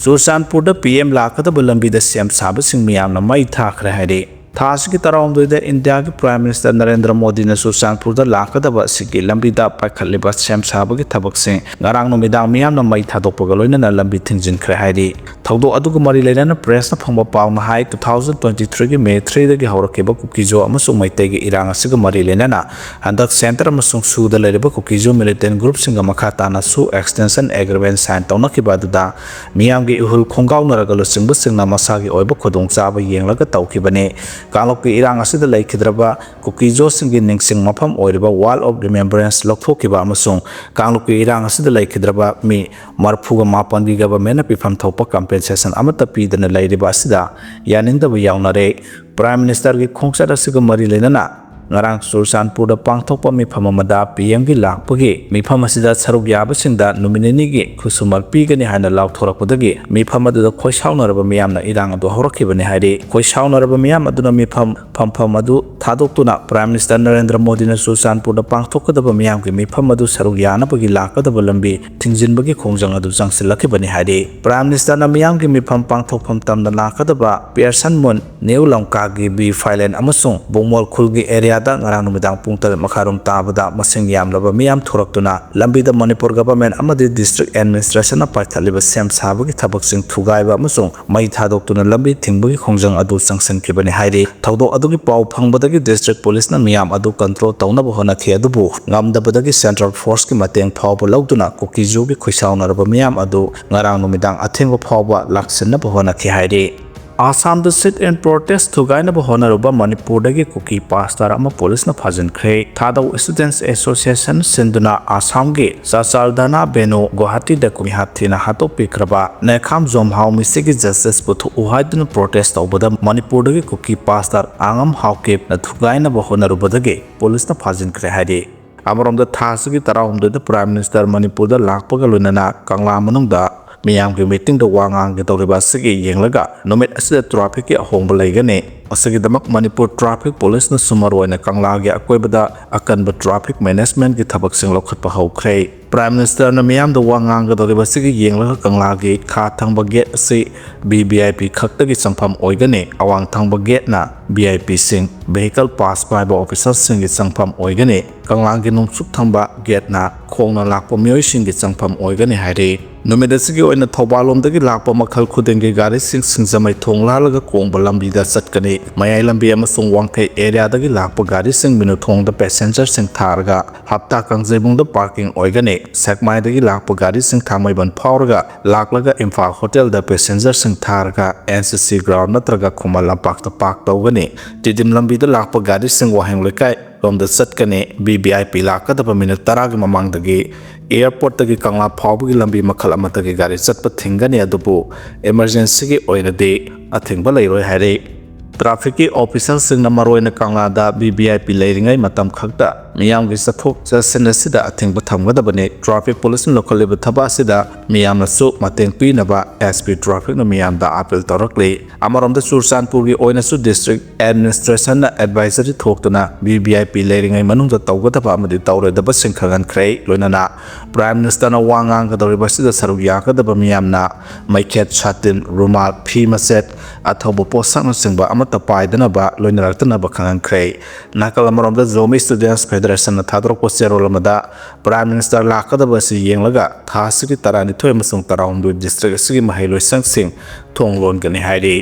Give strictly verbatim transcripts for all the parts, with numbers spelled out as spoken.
ꯆꯨꯔꯆꯥꯟꯄꯨꯔꯗ P M ꯂꯥꯛꯀꯗꯕ ꯂꯝꯕꯤꯗ ꯁꯦꯝ ꯁꯥꯕꯁꯤꯡ ꯃꯤꯌꯥꯝꯅ ꯃꯩ ꯊꯥꯈ꯭ꯔꯦ ꯍꯥꯏꯔꯤ꯫ ꯊꯥ ꯑꯁꯤꯒꯤ ꯇꯔꯥꯍꯨꯝꯗꯣꯏꯗ ꯏꯟꯗꯤꯌꯥꯒꯤ Prime Minister ꯅꯔꯦꯟꯗ꯭ꯔ ꯃꯣꯗꯤꯅ ꯆꯨꯔꯆꯥꯟꯄꯨꯔꯗ ꯂꯥꯛꯀꯗꯕ ꯑꯁꯤꯒꯤ ꯂꯝꯕꯤꯗ ꯄꯥꯏꯈꯠꯂꯤꯕ ꯁꯦꯝ ꯁꯥꯕꯒꯤ ꯊꯕꯛꯁꯤꯡ ꯉꯔꯥꯡ ꯅꯨꯃꯤꯗꯥꯡ ꯃꯤꯌꯥꯝꯅ ꯃꯩ ꯊꯥꯗꯣꯛꯄꯒ ꯂꯣꯏꯅꯅ ꯂꯝꯕꯤ ꯊꯤꯡꯖꯤꯟꯈ꯭ꯔꯦ ꯍꯥꯏꯔꯤ꯫ ꯊꯧꯗꯣꯛ ꯑꯗꯨꯒ ꯃꯔꯤ ꯂꯩꯅꯅ press ꯅ ꯐꯪꯕ ꯄꯥꯎꯅ ꯍꯥꯏ, two thousand twenty three ꯒꯤ May three ꯗꯒꯤ ꯍꯧꯔꯛꯈꯤꯕ ꯀꯨꯀꯤꯖꯣ ꯑꯃꯁꯨꯡ ꯃꯩꯇꯩꯒꯤ ꯏꯔꯥꯡ ꯑꯁꯤꯒ ꯃꯔꯤ ꯂꯩꯅꯅ ꯍꯟꯗꯛ centre ꯑꯃꯁꯨꯡ ꯁꯨꯗ ꯂꯩꯔꯤꯕ ꯀꯨꯀꯤꯖꯣ militant group ꯁꯤꯡꯒ ꯃꯈꯥ ꯇꯥꯅ ꯁꯨ extension agreement sign ꯇꯧꯅꯈꯤꯕ ꯑꯗꯨꯗ ꯃꯤꯌꯥꯝꯒꯤ ꯏꯍꯨꯜ ꯈꯣꯡꯒꯥꯎꯅꯔꯒ ꯂꯨꯆꯤꯡꯕꯁꯤꯡꯅ ꯃꯁꯥꯒꯤ ꯑꯣꯏꯕ ꯈꯨꯗꯣꯡꯆꯥꯕ ꯌꯦꯡꯂꯒ ꯇꯧꯈꯤꯕꯅꯤ꯫ ꯀꯥꯡꯂꯨꯞꯀꯤ ꯏꯔꯥꯡ ꯑꯁꯤꯗ ꯂꯩꯈꯤꯗ꯭ꯔꯕ ꯀꯨꯀꯤꯖꯣꯁꯤꯡꯒꯤ ꯅꯤꯡꯁꯤꯡ ꯃꯐꯝ ꯑꯣꯏꯔꯤꯕ Wall of Remembrance ꯂꯧꯊꯣꯛꯈꯤꯕ ꯑꯃꯁꯨꯡ ꯀꯥꯡꯂꯨꯞꯀꯤ ꯏꯔꯥꯡ ꯑꯁꯤꯗ ꯂꯩꯈꯤꯗ꯭ꯔꯕ ꯃꯤ ꯃꯔꯤꯐꯨꯒ ꯃꯥꯄꯟꯒꯤ government ꯅ ꯄꯤꯐꯝ ꯊꯣꯛꯄ compensation ꯑꯃꯠꯇ ꯄꯤꯗꯅ ꯂꯩꯔꯤꯕ ꯑꯁꯤꯗ ꯌꯥꯅꯤꯡꯗꯕ ꯌꯥꯎꯅꯔꯦ꯫ Prime Minister ꯒꯤ ꯈꯣꯡꯆꯠ ꯑꯁꯤꯒ ꯃꯔꯤ ꯂꯩꯅꯅ ꯉꯔꯥꯡ ꯆꯨꯔꯆꯥꯟꯄꯨꯔꯗ ꯄꯥꯡꯊꯣꯛꯄ ꯃꯤꯐꯝ ꯑꯃꯗ P M ꯒꯤ ꯂꯥꯛꯄꯒꯤ ꯃꯤꯐꯝ ꯑꯁꯤꯗ ꯁꯔꯨꯛ ꯌꯥꯕꯁꯤꯡꯗ ꯅꯨꯃꯤꯠ ꯅꯤꯅꯤꯒꯤ ꯈꯨꯠꯁꯨꯃꯟ ꯄꯤꯒꯅꯤ ꯍꯥꯏꯅ ꯂꯥꯎꯊꯣꯔꯛꯄꯗꯒꯤ ꯃꯤꯐꯝ ꯑꯗꯨꯗ ꯈꯣꯏꯁꯥꯎꯅꯔꯕ ꯃꯤꯌꯥꯝꯅ ꯏꯔꯥꯡ ꯑꯗꯨ ꯍꯧꯔꯛꯈꯤꯕꯅꯤ ꯍꯥꯏꯔꯤ꯫ ꯈꯣꯏꯁꯥꯎꯅꯔꯕ ꯃꯤꯌꯥꯝ ꯑꯗꯨꯅ ꯃꯤꯐꯝ ꯐꯝꯐꯝ ꯑꯗꯨ ꯊꯥꯗꯣꯛꯇꯨꯅ Prime Minister ꯅꯔꯦꯟꯗ꯭ꯔ ꯃꯣꯗꯤꯅ ꯆꯨꯔꯆꯥꯟꯄꯨꯔꯗ ꯄꯥꯡꯊꯣꯛꯀꯗꯕ ꯃꯤꯌꯥꯝꯒꯤ ꯃꯤꯐꯝ ꯑꯗꯨ ꯁꯔꯨꯛ ꯌꯥꯅꯕꯒꯤ ꯂꯥꯛꯀꯗꯕ ꯂꯝꯕꯤ ꯊꯤꯡꯖꯤꯟꯕꯒꯤ ꯈꯣꯡꯖꯪ ꯑꯗꯨ ꯆꯪꯁꯤꯜꯂꯛꯈꯤꯕꯅꯤ ꯍꯥꯏꯔꯤ꯫ Prime Minister ꯅ ꯃꯤꯌꯥꯝꯒꯤ ꯃꯤꯐꯝ ꯄꯥꯡꯊꯣꯛꯐꯝ ꯇꯝꯅ ꯂꯥꯛꯀꯗꯕ ꯄꯤꯌꯔꯁꯟ ꯃꯨꯟ, ꯅ꯭ꯌꯨ ꯂꯝꯀꯥꯒꯤ ꯕꯤ ꯐꯥꯏꯂꯦꯟ ꯑꯃꯁꯨꯡ ꯕꯣꯡꯃꯣꯜ ꯈꯨꯜꯒꯤ area ꯗ ꯉꯔꯥꯡ ꯅꯨꯃꯤꯗꯥꯡ ꯄꯨꯡ ꯇꯔꯦꯠ ꯃꯈꯥꯏꯔꯣꯝ ꯇꯥꯕꯗ ꯃꯁꯤꯡ ꯌꯥꯝꯂꯕ ꯃꯤꯌꯥꯝ ꯊꯣꯔꯛꯇꯨꯅ ꯂꯝꯕꯤꯗ ꯃꯅꯤꯄꯨꯔ government ꯑꯃꯗꯤ district administration ꯅ ꯄꯥꯏꯈꯠꯂꯤꯕ ꯁꯦꯝ ꯁꯥꯕꯒꯤ ꯊꯕꯛꯁꯤꯡ ꯊꯨꯒꯥꯏꯕ ꯑꯃꯁꯨꯡ ꯃꯩ ꯊꯥꯗꯣꯛꯇꯨꯅ ꯂꯝꯕꯤ ꯊꯤꯡꯕꯒꯤ ꯈꯣꯡꯖꯪ ꯑꯗꯨ ꯆꯪꯁꯤꯟꯈꯤꯕꯅꯤ ꯍꯥꯏꯔꯤ꯫ ꯊꯧꯗꯣꯛ ꯑꯗꯨꯒꯤ ꯄꯥꯎ ꯐꯪꯕꯗꯒꯤ district police ꯅ ꯃꯤꯌꯥꯝ ꯑꯗꯨ control ꯇꯧꯅꯕ ꯍꯣꯠꯅꯈꯤ, ꯑꯗꯨꯕꯨ ꯉꯝꯗꯕꯗꯒꯤ central force ꯀꯤ ꯃꯇꯦꯡ ꯐꯥꯎꯕ ꯂꯧꯗꯨꯅ ꯀꯨꯀꯤꯖꯣꯒꯤ ꯈꯣꯏꯁꯥꯎꯅꯔꯕ ꯃꯤꯌꯥꯝ ꯑꯗꯨ ꯉꯔꯥꯡ ꯅꯨꯃꯤꯗꯥꯡ ꯑꯊꯦꯡꯕ ꯐꯥꯎꯕ ꯂꯥꯛꯁꯤꯟꯅꯕ ꯍꯣꯠꯅꯈꯤ ꯍꯥꯏꯔꯤ꯫ ꯑꯁꯥꯝꯗ sit-in protest ꯊꯨꯒꯥꯏꯅꯕ ꯍꯣꯠꯅꯔꯨꯕ ꯃꯅꯤꯄꯨꯔꯗꯒꯤ ꯀꯨꯀꯤ pastor ꯑꯃ police ꯅ ꯐꯥꯖꯤꯟꯈ꯭ꯔꯦ꯫ ꯊꯥꯗꯧ Students Association ꯁꯤꯟꯗꯨꯅ ꯑꯁꯥꯝꯒꯤ ꯆꯥꯆꯥꯜꯗꯥꯅꯥ ꯕꯦꯅꯨ ꯒꯨꯋꯥꯍꯥꯇꯤꯗ ꯀꯨꯀꯤ ꯍꯥꯠꯊꯤꯅ ꯍꯥꯠꯇꯣꯛꯄꯤꯈ꯭ꯔꯕ ꯅꯦꯈꯥꯝ ꯖꯣꯝꯍꯥꯎ ꯃꯤꯁꯤꯒꯤ justice ꯄꯨꯊꯣꯛꯎ ꯍꯥꯏꯗꯨꯅ protest ꯇꯧꯕꯗ ꯃꯅꯤꯄꯨꯔꯗꯒꯤ ꯀꯨꯀꯤ pastor ꯑꯉꯝ ꯍꯥꯎꯀꯤꯞꯅ ꯊꯨꯒꯥꯏꯅꯕ ꯍꯣꯠꯅꯔꯨꯕꯗꯒꯤ police ꯅ ꯐꯥꯖꯤꯟꯈ꯭ꯔꯦ ꯍꯥꯏꯔꯤ꯫ ꯑꯃꯔꯣꯝꯗ ꯊꯥ ꯑꯁꯤꯒꯤ ꯇꯔꯥꯍꯨꯝꯗꯣꯏꯗ Prime Minister ꯃꯅꯤꯄꯨꯔꯗ ꯂꯥꯛꯄꯒ ꯂꯣꯏꯅꯅ ꯀꯪꯂꯥ ꯃꯅꯨꯡꯗ ꯃꯤꯌꯥꯝꯒꯤ meeting ꯗ ꯋꯥ ꯉꯥꯡꯒꯗꯧꯔꯤꯕ ꯑꯁꯤꯒꯤ ꯌꯦꯡꯂꯒ ꯅꯨꯃꯤꯠ ꯑꯁꯤꯗ traffic ꯀꯤ ꯑꯍꯣꯡꯕ ꯂꯩꯒꯅꯤ꯫ ꯑꯁꯤꯒꯤꯗꯃꯛ ꯃꯅꯤꯄꯨꯔ ꯇ꯭ꯔꯥꯐꯤꯛ ꯄꯨꯂꯤꯁꯅꯁꯨ ꯃꯔꯨꯑꯣꯏꯅ ꯀꯪꯂꯥꯒꯤ ꯑꯀꯣꯏꯕꯗ ꯑꯀꯟꯕ ꯇ꯭ꯔꯥꯐꯤꯛ ꯃꯦꯅꯦꯖꯃꯦꯟꯠꯀꯤ ꯊꯕꯛꯁꯤꯡ ꯂꯧꯈꯠꯄ ꯍꯧꯈ꯭ꯔꯦ꯫ ꯄ꯭ꯔꯥꯏꯝ ꯃꯤꯅꯤꯁꯇꯔꯅ ꯃꯤꯌꯥꯝꯗ ꯋꯥ ꯉꯥꯡꯒꯗꯧꯔꯤꯕ ꯑꯁꯤꯒꯤ ꯌꯦꯡꯂꯒ ꯀꯪꯂꯥꯒꯤ ꯈꯥ ꯊꯪꯕ ꯒꯦꯠ ꯑꯁꯤ ꯚꯤ ꯚꯤ ꯑꯥꯏ ꯄꯤ ꯈꯛꯇꯒꯤ ꯆꯪꯐꯝ ꯑꯣꯏꯒꯅꯤ꯫ ꯑꯋꯥꯡ ꯊꯪꯕ ꯒꯦꯠꯅ ꯚꯤ ꯑꯥꯏ ꯄꯤꯁꯤꯡ, vehicle pass ꯄꯥꯏꯕ ꯑꯣꯐꯤꯁꯔꯁꯤꯡꯒꯤ ꯆꯪꯐꯝ ꯑꯣꯏꯒꯅꯤ꯫ ꯀꯪꯂꯥꯒꯤ ꯅꯣꯡꯆꯨꯞ ꯊꯪꯕ ꯒꯦꯠꯅ ꯈꯣꯡꯅ ꯂꯥꯛꯄ ꯃꯤꯑꯣꯏꯁꯤꯡꯒꯤ ꯆꯪꯐꯝ ꯑꯣꯏꯒꯅꯤ ꯍꯥꯏꯔꯤ꯫ ꯅꯨꯃꯤꯠ ꯑꯁꯤꯒꯤ ꯑꯣꯏꯅ ꯊꯧꯕꯥꯜ ꯂꯣꯝꯗꯒꯤ ꯂꯥꯛꯄ ꯃꯈꯜ ꯈꯨꯗꯤꯡꯒꯤ ꯒꯥꯔꯤꯁꯤꯡ ꯁꯤꯡꯖꯃꯩ ꯊꯣꯡ ꯂꯥꯜꯂꯒ ꯀꯣꯡꯕ ꯂꯝꯕꯤꯗ ꯆꯠꯀꯅꯤ꯫ ꯃꯌꯥꯏ ꯂꯝꯕꯤ ꯑꯃꯁꯨꯡ ꯋꯥꯡꯈꯩ ꯑꯦꯔꯤꯌꯥꯗꯒꯤ ꯂꯥꯛꯄ ꯒꯥꯔꯤꯁꯤꯡ ꯃꯤꯅꯨꯊꯣꯡꯗ ꯄꯦꯁꯦꯟꯖꯔꯁꯤꯡ ꯊꯥꯔꯒ ꯍꯞꯇꯥ ꯀꯥꯡꯖꯩꯕꯨꯡꯗ ꯄꯥꯔꯀꯤꯡ ꯑꯣꯏꯒꯅꯤ꯫ ꯁꯦꯛꯃꯥꯏꯗꯒꯤ ꯂꯥꯛꯄ ꯒꯥꯔꯤꯁꯤꯡ ꯊꯥꯡꯃꯩꯕꯟ ꯐꯥꯎꯔꯒ ꯂꯥꯛꯂꯒ ꯏꯝꯐꯥꯜ ꯍꯣꯇꯦꯜꯗ ꯄꯦꯁꯦꯟꯖꯔꯁꯤꯡ ꯊꯥꯔꯒ ꯑꯦꯟ ꯁꯤ ꯁꯤ ꯒ꯭ꯔꯥꯎꯟ ꯅꯠꯇ꯭ꯔꯒ ꯈꯨꯃꯟ ꯂꯝꯄꯥꯛꯇ ꯄꯥꯔꯛ ꯇꯧꯒꯅꯤ꯫ ꯇꯤꯗꯤꯝ ꯂꯝꯕꯤꯗ ꯂꯥꯛꯄ ꯒꯥꯔꯤꯁꯤꯡ ꯋꯥꯍꯦꯡ ꯂꯩꯀꯥꯏ ꯂꯣꯝꯗ ꯆꯠꯀꯅꯤ꯫ ꯚꯤ ꯚꯤ ꯑꯥꯏ ꯄꯤ ꯂꯥꯛꯀꯗꯕ ꯃꯤꯅꯤꯠ ꯇꯔꯥꯒꯤ ꯃꯃꯥꯡꯗꯒꯤ ꯑꯦꯌꯔꯄꯣꯔꯠꯇꯒꯤ ꯀꯪꯂꯥ ꯐꯥꯎꯕꯒꯤ ꯂꯝꯕꯤ ꯃꯈꯜ ꯑꯃꯠꯇꯒꯤ ꯒꯥꯔꯤ ꯆꯠꯄ ꯊꯤꯡꯒꯅꯤ, ꯑꯗꯨꯕꯨ ꯏꯃꯔꯖꯦꯟꯁꯤꯒꯤ ꯑꯣꯏꯅꯗꯤ ꯑꯊꯤꯡꯕ ꯂꯩꯔꯣꯏ ꯍꯥꯏꯔꯤ꯫ ꯇ꯭ꯔꯥꯐꯤꯛꯀꯤ ꯑꯣꯐꯤꯁꯔꯁꯤꯡꯅ ꯃꯔꯨꯑꯣꯏꯅ ꯀꯪꯂꯥꯗ ꯚꯤ ꯚꯤ ꯑꯥꯏ ꯄꯤ ꯂꯩꯔꯤꯉꯩ ꯃꯇꯝ ꯈꯛꯇ ꯃꯤꯌꯥꯝꯒꯤ ꯆꯠꯊꯣꯛ ꯆꯠꯁꯤꯟ ꯑꯁꯤꯗ ꯑꯊꯤꯡꯕ ꯊꯝꯒꯗꯕꯅꯤ꯫ ꯇ꯭ꯔꯥꯐꯤꯛ ꯄꯨꯂꯤꯁꯅ ꯂꯧꯈꯠꯂꯤꯕ ꯊꯕꯛ ꯑꯁꯤꯗ ꯃꯤꯌꯥꯝꯅꯁꯨ ꯃꯇꯦꯡ ꯄꯤꯅꯕ ꯑꯦꯁ ꯄꯤ ꯇ꯭ꯔꯥꯐꯤꯛꯅ ꯃꯤꯌꯥꯝꯗ ꯑꯥꯄꯤꯜ ꯇꯧꯔꯛꯂꯤ꯫ ꯑꯃꯔꯣꯝꯗ ꯆꯨꯔꯆꯥꯟꯄꯨꯔꯒꯤ ꯑꯣꯏꯅꯁꯨ ꯗꯤꯁꯇ꯭ꯔꯤꯛ ꯑꯦꯗꯃꯤꯅꯤꯁꯇ꯭ꯔꯦꯁꯟꯅ ꯑꯦꯗꯚꯥꯏꯖꯔꯤ ꯊꯣꯛꯇꯨꯅ ꯚꯤ ꯚꯤ ꯑꯥꯏ ꯄꯤ ꯂꯩꯔꯤꯉꯩ ꯃꯅꯨꯡꯗ ꯇꯧꯒꯗꯕ ꯑꯃꯗꯤ ꯇꯧꯔꯣꯏꯗꯕꯁꯤꯡ ꯈꯪꯍꯟꯈ꯭ꯔꯦ꯫ ꯂꯣꯏꯅꯅ ꯄ꯭ꯔꯥꯏꯝ ꯃꯤꯅꯤꯁꯇꯔꯅ ꯋꯥ ꯉꯥꯡꯒꯗꯧꯔꯤꯕ ꯑꯁꯤꯗ ꯁꯔꯨꯛ ꯌꯥꯒꯗꯕ ꯃꯤꯌꯥꯝꯅ ꯃꯩꯈꯦꯠ, ꯁꯥꯇꯤꯟ, ꯔꯨꯃꯥꯜ, ꯐꯤ ꯃꯆꯦꯠ, ꯑꯊꯧꯕ ꯄꯣꯠꯁꯛꯅꯆꯤꯡꯕ ꯑꯃꯠꯇ ꯄꯥꯏꯗꯅꯕ ꯂꯣꯏꯅꯔꯛꯇꯅꯕ ꯈꯪꯍꯟꯈ꯭ꯔꯦ꯫ ꯅꯥꯀꯜ ꯑꯃꯔꯣꯝꯗ ꯖꯣꯃꯤ ꯁ꯭ꯇꯨꯗꯦꯟꯠꯁ ꯐꯦꯗꯔꯦꯁꯟꯅ ꯊꯥꯗꯣꯔꯛꯄ ꯆꯦꯔꯣꯜ ꯑꯃꯗ ꯄ꯭ꯔꯥꯏꯝ ꯃꯤꯅꯤꯁꯇꯔ ꯂꯥꯛꯀꯗꯕ ꯑꯁꯤ ꯌꯦꯡꯂꯒ ꯊꯥ ꯑꯁꯤꯒꯤ ꯇꯔꯥꯅꯤꯊꯣꯏ ꯑꯃꯁꯨꯡ ꯇꯔꯥꯍꯨꯝꯗꯣꯏ ꯗꯤꯁꯇ꯭ꯔꯤꯛ ꯑꯁꯤꯒꯤ ꯃꯍꯩꯂꯣꯏꯁꯪꯁꯤꯡ ꯊꯣꯡ ꯂꯣꯟꯒꯅꯤ ꯍꯥꯏꯔꯤ꯫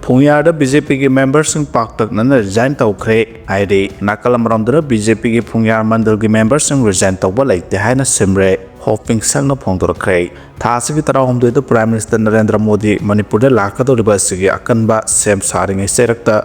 ꯐꯨꯡꯌꯥꯔꯗ ꯕꯤ ꯖꯦ ꯄꯤꯒꯤ ꯃꯦꯝꯕꯔꯁꯤꯡ ꯄꯥꯛꯇꯛꯅꯅ ꯔꯤꯖꯥꯏꯟ ꯇꯧꯈ꯭ꯔꯦ ꯍꯥꯏꯔꯤ꯫ ꯅꯥꯀꯜ ꯑꯃꯔꯣꯝꯗꯅ ꯕꯤ ꯖꯦ ꯄꯤꯒꯤ ꯐꯨꯡꯌꯥꯔ ꯃꯟꯗꯜꯒꯤ ꯃꯦꯝꯕꯔꯁꯤꯡ ꯔꯤꯖꯥꯏꯟ ꯇꯧꯕ ꯂꯩꯇꯦ ꯍꯥꯏꯅ ꯁꯤꯝꯔꯦ ꯍꯣꯞ ꯄꯤꯡꯁꯪꯅ ꯐꯣꯡꯗꯣꯔꯛꯈ꯭ꯔꯦ꯫ ꯊꯥ ꯑꯁꯤꯒꯤ ꯇꯔꯥꯍꯨꯝꯗꯣꯏꯗ ꯄ꯭ꯔꯥꯏꯝ ꯃꯤꯅꯤꯁꯇꯔ ꯅꯔꯦꯟꯗ꯭ꯔ ꯃꯣꯗꯤ ꯃꯅꯤꯄꯨꯔꯗ ꯂꯥꯛꯀꯗꯧꯔꯤꯕ ꯑꯁꯤꯒꯤ ꯑꯀꯟꯕ ꯁꯦꯝ ꯁꯥꯔꯤꯉꯩ ꯆꯩꯔꯛꯇ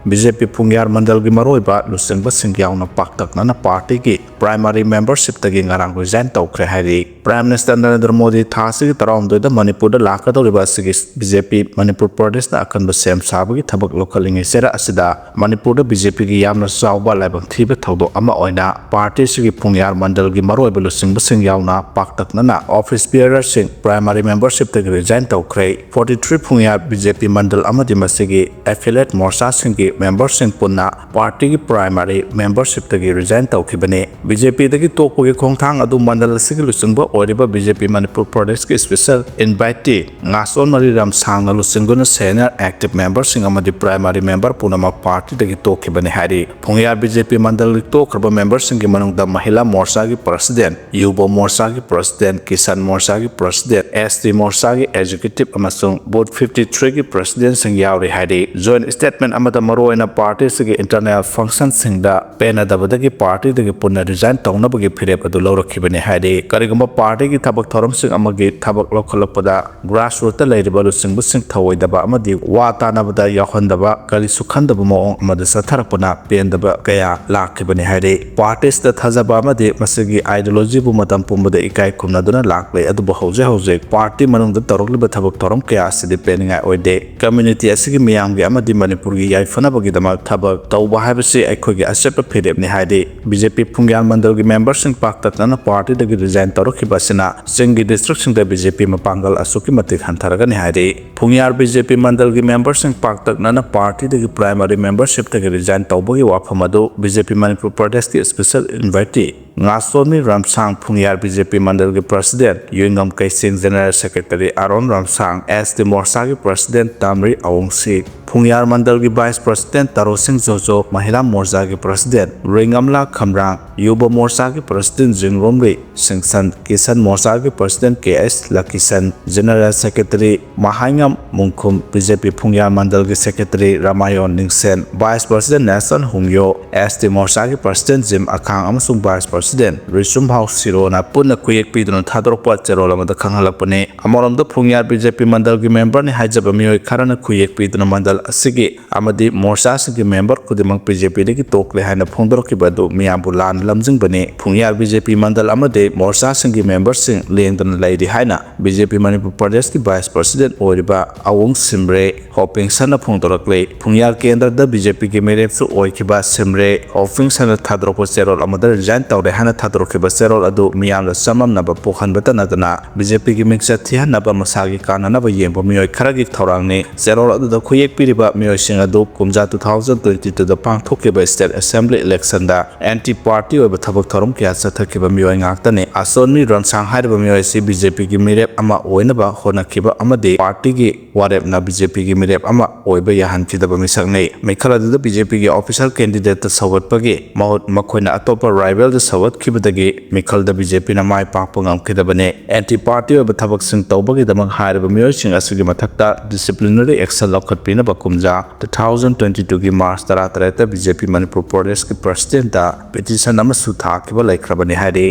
ꯕꯤ ꯖꯦ ꯄꯤ ꯐꯨꯡꯌꯥꯔ ꯃꯟꯗꯜꯒꯤ ꯃꯔꯨꯑꯣꯏꯕ ꯂꯨꯆꯤꯡꯕꯁꯤꯡ ꯌꯥꯎꯅ ꯄꯥꯛꯇꯛꯅꯅ ꯄꯥꯔꯇꯤꯒꯤ ꯄ꯭ꯔꯥꯏꯃꯥꯔꯤ ꯃꯦꯝꯕꯔꯁꯤꯞꯇꯒꯤ ꯉꯔꯥꯡ ꯔꯤꯖꯥꯏꯟ ꯇꯧꯈ꯭ꯔꯦ ꯍꯥꯏꯔꯤ꯫ ꯄ꯭ꯔꯥꯏꯝ ꯃꯤꯅꯤꯁꯇꯔ ꯅꯔꯦꯟꯗ꯭ꯔ ꯃꯣꯗꯤ ꯊꯥ ꯑꯁꯤꯒꯤ ꯇꯔꯥꯍꯨꯝꯗꯣꯏꯗ ꯃꯅꯤꯄꯨꯔꯗ ꯂꯥꯛꯀꯗꯧꯔꯤꯕ ꯑꯁꯤꯒꯤ ꯕꯤ ꯖꯦ ꯄꯤ ꯃꯅꯤꯄꯨꯔ ꯄ꯭ꯔꯗꯦꯁꯅ ꯑꯀꯟꯕ ꯁꯦꯝ ꯁꯥꯕꯒꯤ ꯊꯕꯛ ꯂꯧꯈꯠꯂꯤꯉꯩ ꯆꯩꯔꯥꯛ ꯑꯁꯤꯗ ꯃꯅꯤꯄꯨꯔꯗ ꯕꯤ ꯖꯦ ꯄꯤꯒꯤ ꯌꯥꯝꯅ ꯆꯥꯎꯕ ꯂꯥꯏꯕꯛ ꯊꯤꯕ ꯊꯧꯗꯣꯛ ꯑꯃ ꯑꯣꯏꯅ ꯄꯥꯔꯇꯤ ꯑꯁꯤꯒꯤ ꯐꯨꯡꯌꯥꯔ ꯃꯟꯗꯜꯒꯤ ꯃꯔꯨꯑꯣꯏꯕ ꯂꯨꯆꯤꯡꯕꯁꯤꯡ ꯌꯥꯎꯅ ꯄꯥꯛꯇꯛꯅꯅ ꯑꯣꯐꯤꯁ ꯕꯤꯌꯔꯔꯁꯤꯡ ꯄ꯭ꯔꯥꯏꯃꯥꯔꯤ ꯃꯦꯝꯕꯔꯁꯤꯞꯇꯒꯤ ꯔꯤꯖꯥꯏꯟ ꯇꯧꯈ꯭ꯔꯦ꯫ ꯐꯣꯔꯇꯤ ꯊ꯭ꯔꯤ ꯐꯨꯡꯌꯥꯔ ꯕꯤ ꯖꯦ ꯄꯤ ꯃꯟꯗꯜ ꯑꯃꯗꯤ ꯃꯁꯤꯒꯤ ꯑꯦꯐꯤꯂꯦꯠ ꯃꯣꯔꯆꯥꯁꯤꯡꯒꯤ ꯃꯦꯝꯕꯔꯁꯤꯡ ꯄꯨꯟꯅ ꯄꯥꯔꯇꯤꯒꯤ ꯄ꯭ꯔꯥꯏꯃꯥꯔꯤ ꯃꯦꯝꯕꯔꯁꯤꯞꯇꯒꯤ ꯔꯤꯖꯥꯏꯟ ꯇꯧꯈꯤꯕꯅꯤ꯫ ꯕꯤ ꯖꯦ ꯄꯤꯗꯒꯤ ꯇꯣꯛꯄꯒꯤ ꯈꯣꯡꯊꯥꯡ ꯑꯗꯨ ꯃꯟꯗꯜ ꯑꯁꯤꯒꯤ ꯂꯨꯆꯤꯡꯕ ꯑꯣꯏꯔꯤꯕ ꯕꯤ ꯖꯦ ꯄꯤ ꯃꯅꯤꯄꯨꯔ ꯄ꯭ꯔꯗꯦꯁꯀꯤ ꯏꯁꯄꯤꯁꯦꯜ ꯏꯟꯚꯥꯏꯇꯤ ꯉꯥꯁꯣꯟ ꯃꯔꯤ ꯔꯝꯁꯥꯡꯅ ꯂꯨꯆꯤꯡꯗꯨꯅ ꯁꯦꯅꯤꯌꯔ ꯑꯦꯛꯇꯤꯚ ꯃꯦꯝꯕꯔꯁꯤꯡ ꯑꯃꯗꯤ ꯄ꯭ꯔꯥꯏꯃꯥꯔꯤ ꯃꯦꯝꯕꯔ ꯄꯨꯝꯅꯃꯛ ꯄꯥꯔꯇꯤꯗꯒꯤ ꯇꯣꯛꯈꯤꯕꯅꯤ ꯍꯥꯏꯔꯤ꯫ ꯐꯨꯡꯌꯥꯔ ꯕꯤ ꯖꯦ ꯄꯤ ꯃꯟꯗꯜꯒꯤ ꯇꯣꯛꯈ꯭ꯔꯕ ꯃꯦꯝꯕꯔꯁꯤꯡꯒꯤ ꯃꯅꯨꯡꯗ ꯃꯍꯤꯂꯥ ꯃꯣꯔꯆꯥꯒꯤ ꯄ꯭ꯔꯁꯤꯗꯦꯟ, ꯌꯨꯕ ꯃꯣꯔꯆꯥꯒꯤ ꯄ꯭ꯔꯁꯤꯗꯦꯟ, ꯀꯤꯁꯥꯟ ꯃꯣꯔꯆꯥꯒꯤ ꯄ꯭ꯔꯁꯤꯗꯦꯟ, ꯑꯦꯁ ꯇꯤ ꯃꯣꯔꯆꯥꯒꯤ ꯑꯦꯛꯖꯤꯀ꯭ꯌꯨꯇꯤꯚ ꯑꯃꯁꯨꯡ ꯕꯨꯊ ꯐꯤꯐꯇꯤ ꯊ꯭ꯔꯤꯒꯤ ꯄ꯭ꯔꯁꯤꯗꯦꯟꯁꯤꯡ ꯌꯥꯎꯔꯤ ꯍꯥꯏꯔꯤ꯫ ꯖꯣꯏꯟ ꯁ꯭ꯇꯦꯠꯃꯦꯟ ꯑꯃꯗ ꯃꯔꯨꯑꯣꯏꯅ ꯄꯥꯔꯇꯤ ꯑꯁꯤꯒꯤ ꯏꯟꯇꯔꯅꯦꯜ ꯐꯪꯁꯟꯁꯤꯡꯗ ꯄꯦꯟꯅꯗꯕꯗꯒꯤ ꯄꯥꯔꯇꯤꯗꯒꯤ ꯄꯨꯟꯅ ꯔꯤꯖꯥꯏꯟ ꯇꯧꯅꯕꯒꯤ ꯐꯤꯔꯦꯞ ꯑꯗꯨ ꯂꯧꯔꯛꯈꯤꯕꯅꯤ ꯍꯥꯏꯔꯤ꯫ ꯀꯔꯤꯒꯨꯝꯕ ꯄꯥꯔꯇꯤꯒꯤ ꯊꯕꯛ ꯊꯧꯔꯝꯁꯤꯡ ꯑꯃꯒꯤ ꯊꯕꯛ ꯂꯧꯈꯠꯂꯛꯄꯗ ꯒ꯭ꯔꯥꯁꯔꯨꯠꯇ ꯂꯩꯔꯤꯕ ꯂꯨꯆꯤꯡꯕꯁꯤꯡ ꯊꯧꯑꯣꯏꯗꯕ ꯑꯃꯗꯤ ꯋꯥ ꯇꯥꯅꯕꯗ ꯌꯥꯎꯍꯟꯗꯕ, ꯀꯔꯤꯁꯨ ꯈꯟꯗꯕ ꯃꯑꯣꯡ ꯑꯃꯗ ꯆꯠꯊꯔꯛꯄꯅ ꯄꯦꯟꯗꯕ ꯀꯌꯥ ꯂꯥꯛꯈꯤꯕꯅꯤ ꯍꯥꯏꯔꯤ꯫ ꯄꯥꯔꯇꯤ ꯑꯁꯤꯗ ꯊꯥꯖꯕ ꯑꯃꯗꯤ ꯃꯁꯤꯒꯤ ꯑꯥꯏꯗꯤꯌꯣꯂꯣꯖꯤꯕꯨ ꯃꯇꯝ ꯄꯨꯝꯕꯗ ꯏꯀꯥꯏ ꯈꯨꯝꯅꯗꯨꯅ ꯂꯥꯛꯂꯦ, ꯑꯗꯨꯕꯨ ꯍꯧꯖꯤꯛ ꯍꯧꯖꯤꯛ ꯄꯥꯔꯇꯤ ꯃꯅꯨꯡꯗ ꯇꯧꯔꯛꯂꯤꯕ ꯊꯕꯛ ꯊꯧꯔꯝ ꯀꯌꯥ ꯑꯁꯤꯗꯤ ꯄꯦꯟꯅꯤꯡꯉꯥꯏ ꯑꯣꯏꯗꯦ꯫ ꯀꯝꯃ꯭ꯌꯨꯅꯤꯇꯤ ꯑꯁꯤꯒꯤ ꯃꯤꯌꯥꯝꯒꯤ ꯑꯃꯗꯤ ꯃꯅꯤꯄꯨꯔꯒꯤ ꯌꯥꯏꯐꯅꯕꯒꯤꯗꯃꯛ ꯊꯕꯛ ꯇꯧꯕ ꯍꯥꯏꯕꯁꯤ ꯑꯩꯈꯣꯏꯒꯤ ꯑꯆꯦꯠꯄ ꯐꯤꯔꯦꯞꯅꯤ ꯍꯥꯏꯔꯤ꯫ ꯕꯤ ꯖꯦ ꯄꯤ ꯐꯨꯡꯌꯥꯟ ꯃꯟꯗꯜꯒꯤ ꯃꯦꯝꯕꯔꯁꯤꯡ ꯄꯥꯛꯇꯛꯅꯅ ꯄꯥꯔꯇꯤꯗꯒꯤ ꯔꯤꯖꯥꯏꯟ ꯇꯧꯔꯛꯈꯤꯕ ꯑꯁꯤꯅ ꯆꯤꯡꯒꯤ ꯗꯤꯁꯇ꯭ꯔꯤꯛꯁꯤꯡꯗ ꯕꯤ ꯖꯦ ꯄꯤ ꯃꯄꯥꯡꯒꯜ ꯑꯁꯨꯛꯀꯤ ꯃꯇꯤꯛ ꯍꯟꯊꯔꯒꯅꯤ ꯍꯥꯏꯔꯤ꯫ ꯐꯨꯡꯌꯥꯔ ꯕꯤ ꯖꯦ ꯄꯤ ꯃꯟꯗꯜꯒꯤ ꯃꯦꯝꯕꯔꯁꯤꯡ ꯄꯥꯛꯇꯛꯅꯅ ꯄꯥꯔꯇꯤꯗꯒꯤ ꯄ꯭ꯔꯥꯏꯃꯥꯔꯤ ꯃꯦꯝꯕꯔꯁꯤꯞꯇꯒꯤ ꯔꯤꯖꯥꯏꯟ ꯇꯧꯕꯒꯤ ꯋꯥꯐꯝ ꯑꯗꯨ ꯕꯤ ꯖꯦ ꯄꯤ ꯃꯅꯤꯄꯨꯔ ꯄ꯭ꯔꯗꯦꯁꯀꯤ special invitee Ngasonmi Ramsang, Phungyar B J P ꯃꯟꯗꯜꯒꯤ ꯄ꯭ꯔꯁꯤꯗꯦꯟ ꯌꯨꯏꯉꯝ Keishing, general secretary Aaron Ramsang, S T ꯃꯣꯔꯆꯥꯒꯤ ꯄ꯭ꯔꯁꯤꯗꯦꯟ ꯇꯥꯝꯔꯤ ꯑꯋꯣꯡꯁꯤ, ꯐꯨꯡꯌꯥꯔ ꯃꯟꯗꯜꯒꯤ ꯚꯥꯏꯁ ꯄ꯭ꯔꯁꯤꯗꯦꯟ ꯇꯥꯔꯣꯁꯤꯡ ꯖꯣꯖꯣ, ꯃꯍꯤꯂꯥ ꯃꯣꯔꯆꯥꯒꯤ ꯄ꯭ꯔꯁꯤꯗꯦꯟ ꯔꯤꯡꯒꯝꯂꯥ ꯈꯝꯔꯥꯡ, ꯌꯨꯕ ꯃꯣꯔꯆꯥꯒꯤ ꯄ꯭ꯔꯁꯤꯗꯦꯟ ꯖꯤꯡꯔꯣꯝꯔꯤ ꯁꯤꯡꯁꯟ, ꯀꯤꯁꯟ ꯃꯣꯔꯆꯥꯒꯤ president K S Lakishon, general secretary ꯃꯍꯥꯏꯉꯝ Mungkhum, B J P Phungya ꯃꯟꯗꯜꯒꯤ secretary Ramayon Ningshen, vice president Nelson Hungyo, S T ꯃꯣꯔꯆꯥꯒꯤ ꯄ꯭ꯔꯁꯤꯗꯦꯟ ꯖꯤꯝ ꯑꯈꯥꯡ ꯑꯃꯁꯨꯡ ꯚꯥꯏꯁ ꯄ꯭ꯔꯁꯤꯗꯦꯟ President ꯔꯤꯁꯨꯝꯍꯥꯎ ꯁꯤꯔꯣꯅ ꯄꯨꯟꯅ ꯈꯨꯌꯦꯛ ꯄꯤꯗꯨꯅ ꯊꯥꯗꯣꯔꯛꯄ ꯆꯦꯔꯣꯜ ꯑꯃꯗ ꯈꯪꯍꯜꯂꯛꯄꯅꯤ꯫ ꯑꯃꯔꯣꯝꯗ ꯐꯨꯡꯌꯥꯔ BJP ꯃꯟꯗꯜꯒꯤ memberꯅꯤ ꯍꯥꯏꯖꯕ ꯃꯤꯑꯣꯏ ꯈꯔꯅ ꯈꯨꯌꯦꯛ ꯄꯤꯗꯨꯅ ꯃꯟꯗꯜ ꯑꯁꯤꯒꯤ ꯑꯃꯗꯤ ꯃꯣꯔꯆꯥꯁꯤꯡꯒꯤ member ꯈꯨꯗꯤꯡꯃꯛ BJPꯗꯒꯤ ꯇꯣꯛꯂꯦ ꯍꯥꯏꯅ ꯐꯣꯡꯗꯣꯔꯛꯈꯤꯕ ꯑꯗꯨ ꯃꯤꯌꯥꯝꯕꯨ ꯂꯥꯟꯅ ꯂꯝꯖꯤꯡꯕꯅꯤ꯫ ꯐꯨꯡꯌꯥꯔ BJP ꯃꯟꯗꯜ ꯑꯃꯗꯤ ꯃꯣꯔꯆꯥꯁꯤꯡꯒꯤ memberꯁꯤꯡ ꯂꯦꯡꯗꯅ ꯂꯩꯔꯤ ꯍꯥꯏꯅ BJP ꯃꯅꯤꯄꯨꯔ ꯄ꯭ꯔꯗꯦꯁꯀꯤ Vice President ꯑꯣꯏꯔꯤꯕ ꯑꯋꯨꯡ ꯁꯤꯝꯔꯦ ꯍꯣꯄꯤꯡꯁꯟꯅ ꯐꯣꯡꯗꯣꯔꯛꯂꯤ꯫ ꯐꯨꯡꯌꯥꯔ ꯀꯦꯟꯗ꯭ꯔꯗ BJPꯒꯤ ꯃꯤꯔꯦꯞꯁꯨ ꯑꯣꯏꯈꯤꯕ ꯁꯤꯝꯔꯦ ꯍꯣꯄꯤꯡꯁꯟꯅ ꯊꯥꯗꯣꯔꯛꯄ ꯆꯦꯔꯣꯜ ꯑꯃꯗ resign ꯇꯧꯔꯦ ꯍꯥꯏꯅ ꯊꯥꯗꯣꯔꯛꯈꯤꯕ ꯆꯦꯔꯣꯜ ꯑꯗꯨ ꯃꯤꯌꯥꯝꯗ ꯆꯃꯝꯅꯕ ꯄꯣꯛꯍꯟꯕꯇ ꯅꯠꯇꯅ BJPꯒꯤ ꯃꯤꯡꯆꯠ ꯊꯤꯍꯟꯅꯕ ꯃꯁꯥꯒꯤ ꯀꯥꯟꯅꯅꯕ ꯌꯦꯡꯕ ꯃꯤꯑꯣꯏ ꯈꯔꯒꯤ ꯊꯧꯔꯥꯡꯅꯤ꯫ ꯆꯦꯔꯣꯜ ꯑꯗꯨꯗ ꯈꯨꯌꯦꯛ ꯄꯤꯔꯤꯕ ꯃꯤꯑꯣꯏꯁꯤꯡ ꯑꯗꯨ ꯀꯨꯝꯖꯥ two thousand twenty twoꯗ ꯄꯥꯡꯊꯣꯛꯈꯤꯕ State Assembly electionꯗ anti party ꯑꯣꯏꯕ ꯊꯕꯛ ꯊꯧꯔꯝ ꯀꯌꯥ ꯆꯠꯊꯈꯤꯕ ꯃꯤꯑꯣꯏ ꯉꯥꯛꯇꯅꯤ꯫ ꯑꯁꯣꯟꯃꯤ ꯔꯣꯟꯁꯥꯡ ꯍꯥꯏꯔꯤꯕ ꯃꯤꯑꯣꯏ ꯑꯁꯤ BJPꯒꯤ ꯃꯤꯔꯦꯞ ꯑꯃ ꯑꯣꯏꯅꯕ ꯍꯣꯠꯅꯈꯤꯕ ꯑꯃꯗꯤ partyꯒꯤ ꯋꯥꯔꯦꯞꯅ BJPꯒꯤ ꯃꯤꯔꯦꯞ ꯑꯃ ꯑꯣꯏꯕ ꯌꯥꯍꯟꯈꯤꯗꯕ ꯃꯤꯁꯛꯅꯤ꯫ ꯃꯤꯈꯜ ꯑꯗꯨꯗ BJPꯒꯤ official candidateꯇ ꯁꯧꯒꯠꯄꯒꯤ ꯃꯍꯨꯠ ꯃꯈꯣꯏꯅ ꯑꯇꯣꯞꯄ rivalꯗ ꯁꯧꯒꯠꯈꯤꯕꯗꯒꯤ ꯃꯤꯈꯜꯗ BJPꯅ ꯃꯥꯏ ꯄꯥꯛꯄ ꯉꯝꯈꯤꯗꯕꯅꯤ꯫ Anti party ꯑꯣꯏꯕ ꯊꯕꯛꯁꯤꯡ ꯇꯧꯕꯒꯤꯗꯃꯛ ꯍꯥꯏꯔꯤꯕ ꯃꯤꯑꯣꯏꯁꯤꯡ ꯑꯁꯤꯒꯤ ꯃꯊꯛꯇ disciplinary action ꯂꯧꯈꯠꯄꯤꯅꯕ ꯀꯨꯝꯖꯥ two thousand twenty twoꯒꯤ March ꯇꯔꯥꯇꯔꯦꯠꯇ BJP Manipur ꯄ꯭ꯔꯗꯦꯁꯀꯤ Presidentꯇ petition ꯑꯃꯁꯨ ꯊꯥꯈꯤꯕ ꯂꯩꯈ꯭ꯔꯕꯅꯤ ꯍꯥꯏꯔꯤ꯫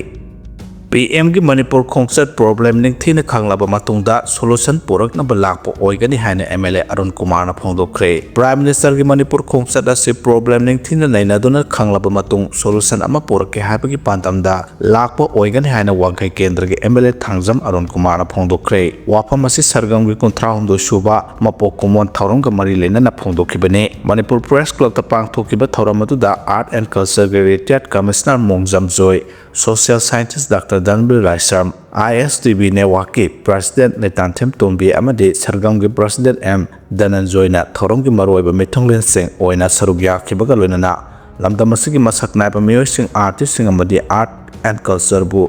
PMꯒꯤ ꯃꯅꯤꯄꯨꯔ ꯈꯣꯡꯆꯠ problem ꯅꯤꯡꯊꯤꯅ ꯈꯪꯂꯕ ꯃꯇꯨꯡꯗ solution ꯄꯨꯔꯛꯅꯕ ꯂꯥꯛꯄ ꯑꯣꯏꯒꯅꯤ ꯍꯥꯏꯅ MLA ꯑꯔꯨꯟ ꯀꯨꯃꯥꯔꯅ ꯐꯣꯡꯗꯣꯛꯈ꯭ꯔꯦ꯫ Prime Ministerꯒꯤ ꯃꯅꯤꯄꯨꯔ ꯈꯣꯡꯆꯠ ꯑꯁꯤ problem ꯅꯤꯡꯊꯤꯅ ꯅꯩꯅꯗꯨꯅ ꯈꯪꯂꯕ ꯃꯇꯨꯡ solution ꯑꯃ ꯄꯨꯔꯛꯀꯦ ꯍꯥꯏꯕꯒꯤ ꯄꯥꯟꯗꯝꯗ ꯂꯥꯛꯄ ꯑꯣꯏꯒꯅꯤ ꯍꯥꯏꯅ ꯋꯥꯡꯈꯩ ꯀꯦꯟꯗ꯭ꯔꯒꯤ MLA ꯊꯥꯡꯖꯝ ꯑꯔꯨꯟ ꯀꯨꯃꯥꯔꯅ ꯐꯣꯡꯗꯣꯛꯈ꯭ꯔꯦ꯫ ꯋꯥꯐꯝ ꯑꯁꯤ ꯁꯔꯒꯝꯒꯤ ꯀꯨꯟꯊ꯭ꯔꯥꯍꯨꯝꯗꯣꯏ ꯁꯨꯕ ꯃꯄꯣꯛ ꯀꯨꯝꯑꯣꯟ ꯊꯧꯔꯝꯒ ꯃꯔꯤ ꯂꯩꯅꯅ ꯐꯣꯡꯗꯣꯛꯈꯤꯕꯅꯤ꯫ ꯃꯅꯤꯄꯨꯔ Press Clubꯇ ꯄꯥꯡꯊꯣꯛꯈꯤꯕ ꯊꯧꯔꯝ ꯑꯗꯨꯗ Art and Cultureꯒꯤ retired Commissioner ꯃꯣꯡꯖꯝ joy, Social Scientist Doctor ꯙꯟꯕꯤꯔ Laishram, ISTV Networkꯀꯤ President ꯅꯤꯇꯥꯟꯊꯦꯝ ꯇꯣꯝꯕꯤ ꯑꯃꯗꯤ ꯁꯔꯒꯝꯒꯤ President ꯑꯦꯝ ꯙꯅꯟꯖꯣꯏꯅ ꯊꯧꯔꯝꯒꯤ ꯃꯔꯨꯑꯣꯏꯕ ꯃꯤꯊꯨꯡꯂꯦꯟꯁꯤꯡ ꯑꯣꯏꯅ ꯁꯔꯨꯛ ꯌꯥꯈꯤꯕꯒ ꯂꯣꯏꯅꯅ ꯂꯝꯗꯝ ꯑꯁꯤꯒꯤ ꯃꯁꯛ ꯅꯥꯏꯕ ꯃꯤꯑꯣꯏꯁꯤꯡ, artistꯁꯤꯡ ꯑꯃꯗꯤ Art and Cultureꯕꯨ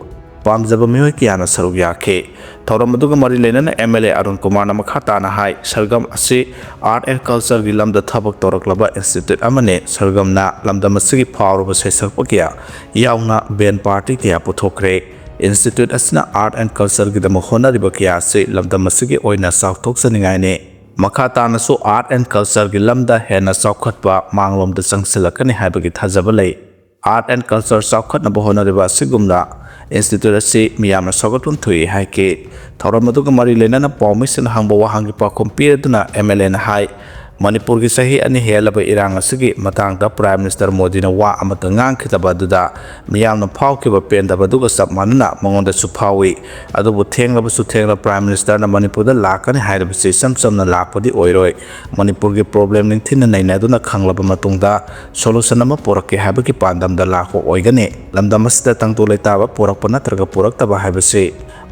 ꯄꯥꯝꯖꯕ ꯃꯤꯑꯣꯏ ꯀꯌꯥꯅ ꯁꯔꯨꯛ ꯌꯥꯈꯤ꯫ ꯊꯧꯔꯝ ꯑꯗꯨꯒ ꯃꯔꯤ ꯂꯩꯅꯅ MLA ꯑꯔꯨꯟ ꯀꯨꯃꯥꯔꯅ ꯃꯈꯥ ꯇꯥꯅ ꯍꯥꯏ, ꯁꯔꯒꯝ ꯑꯁꯤ Art and Cultureꯒꯤ ꯂꯝꯗ ꯊꯕꯛ ꯇꯧꯔꯛꯂꯕ institute ꯑꯃꯅꯤ꯫ ꯁꯔꯒꯝꯅ ꯂꯝꯗꯝ ꯑꯁꯤꯒꯤ ꯐꯥꯎꯔꯕ ꯁꯩꯁꯛꯄ ꯀꯌꯥ ꯌꯥꯎꯅ band party ꯀꯌꯥ ꯄꯨꯊꯣꯛꯈ꯭ꯔꯦ꯫ Institute ꯑꯁꯤꯅ Art and Cultureꯒꯤꯗꯃꯛ ꯍꯣꯠꯅꯔꯤꯕ ꯀꯌꯥ ꯑꯁꯤ ꯂꯝꯗꯝ ꯑꯁꯤꯒꯤ ꯑꯣꯏꯅ ꯆꯥꯎꯊꯣꯛꯆꯅꯤꯡꯉꯥꯏꯅꯤ꯫ ꯃꯈꯥ ꯇꯥꯅꯁꯨ Art and Cultureꯒꯤ ꯂꯝꯗ ꯍꯦꯟꯅ ꯆꯥꯎꯈꯠꯄ ꯃꯥꯡꯂꯣꯝꯗ ꯆꯪꯁꯤꯜꯂꯛꯀꯅꯤ ꯍꯥꯏꯕꯒꯤ ꯊꯥꯖꯕ ꯂꯩ꯫ Art and Culture ꯆꯥꯎꯈꯠꯅꯕ ꯍꯣꯠꯅꯔꯤꯕ ꯑꯁꯤꯒꯨꯝꯅ institute ꯑꯁꯤ ꯃꯤꯌꯥꯝꯅ ꯁꯧꯒꯠꯐꯝ ꯊꯣꯛꯏ ꯍꯥꯏꯈꯤ꯫ ꯊꯧꯔꯝ ꯑꯗꯨꯒ ꯃꯔꯤ ꯂꯩꯅꯅ ꯄꯥꯎꯃꯤꯁꯤꯡꯅ ꯍꯪꯕ ꯋꯥꯍꯪꯒꯤ ꯄꯥꯎꯈꯨꯝ ꯄꯤꯔꯗꯨꯅ M L Aꯅ ꯍꯥꯏ, ꯃꯅꯤꯄꯨꯔꯒꯤ ꯆꯍꯤ ꯑꯅꯤ ꯍꯦꯜꯂꯕ ꯏꯔꯥꯡ ꯑꯁꯤꯒꯤ ꯃꯇꯥꯡꯗ Prime Minister ꯃꯣꯗꯤꯅ ꯋꯥ ꯑꯃꯠꯇ ꯉꯥꯡꯈꯤꯗꯕ ꯑꯗꯨꯗ ꯃꯤꯌꯥꯝꯅ ꯐꯥꯎꯈꯤꯕ ꯄꯦꯟꯗꯕ ꯑꯗꯨꯒ ꯆꯞ ꯃꯥꯟꯅꯅ ꯃꯉꯣꯟꯗꯁꯨ ꯐꯥꯎꯏ꯫ ꯑꯗꯨꯕꯨ ꯊꯦꯡꯂꯕꯁꯨ ꯊꯦꯡꯂ Prime Ministerꯅ ꯃꯅꯤꯄꯨꯔꯗ ꯂꯥꯛꯀꯅꯤ ꯍꯥꯏꯔꯤꯕꯁꯤ ꯏꯆꯝ ꯆꯝꯅ ꯂꯥꯛꯄꯗꯤ ꯑꯣꯏꯔꯣꯏ꯫ ꯃꯅꯤꯄꯨꯔꯒꯤ problem ꯅꯤꯡꯊꯤꯅ ꯅꯩꯅꯗꯨꯅ ꯈꯪꯂꯕ ꯃꯇꯨꯡꯗ solution ꯑꯃ ꯄꯨꯔꯛꯀꯦ ꯍꯥꯏꯕꯒꯤ ꯄꯥꯟꯗꯝꯗ ꯂꯥꯛꯄ ꯑꯣꯏꯒꯅꯤ꯫ ꯂꯝꯗꯝ ꯑꯁꯤꯗ ꯇꯪꯗꯨ ꯂꯩꯇꯥꯕ ꯄꯨꯔꯛꯄ ꯅꯠꯇ꯭ꯔꯒ ꯄꯨꯔꯛꯇꯕ ꯍꯥꯏꯕꯁꯤ